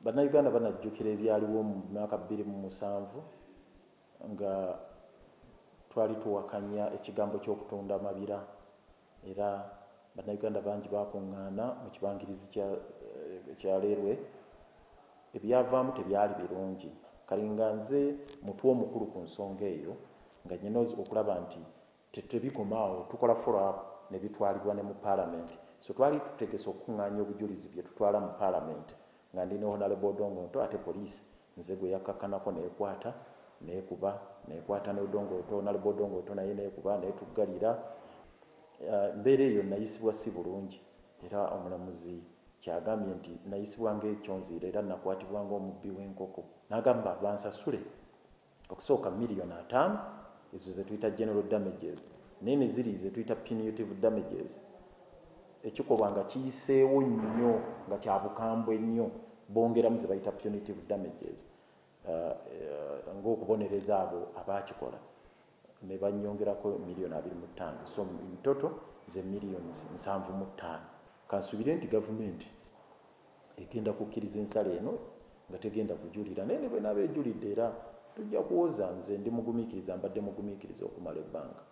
Bannayuganda banajjukira ebyaliwo mu mwaka 2007 nga twali tuwakanya ekigambo ky'okutunda Mabira, era Bannayuganda bangi bakuŋŋaana mu kibangirizi kya Leerwe. Ebyavaamu tebyali birungi. Kale nga nze mutwe omukulu ku nsonga eyo, nga nyina okulaba nti tebikoma awo, tukola follow up ne bitwalibwa ne mu Paalamenti. So twali tutegese okukuŋŋaanya obujulizi bye tutwala mu Paalamenti nga ndi ne Honorable Odonga Otto, ate poliisi nze gwe yakkakkanako neekwata, neekuba, neekwata ne Odonga Otto, Honorable Odonga Otto naye neekuba, neetuggalira. Mbeera eyo nayisibwa si bulungi, era omulamuzi kyagambye nti nayisibwa ng'ekyonziira era nakwatibwa ng'omubbi w'enkoko. N'agamba bansasule okusooka 5 miliyoni, ezo ze tuyita general damages, naye ne ziri ze tuyita punitive damages, ekikolwa nga kiyiseewo nnyo, nga kya bukambwe nnyo, bongeramu ze bayita punitive damages, ng'okubonereza abo abaakikola, ne bannyongerako 25 miliyoni. So in total ze 75 miliyoni. Kansuubire nti gavumenti egenda kukkiriza ensala eno nga tegenda kujulira, naye ne bwenaaba ejulidde era tujja kuwoza. Nze ndi mugumiikiriza, mbadde mugumiikiriza okumala ebbanga.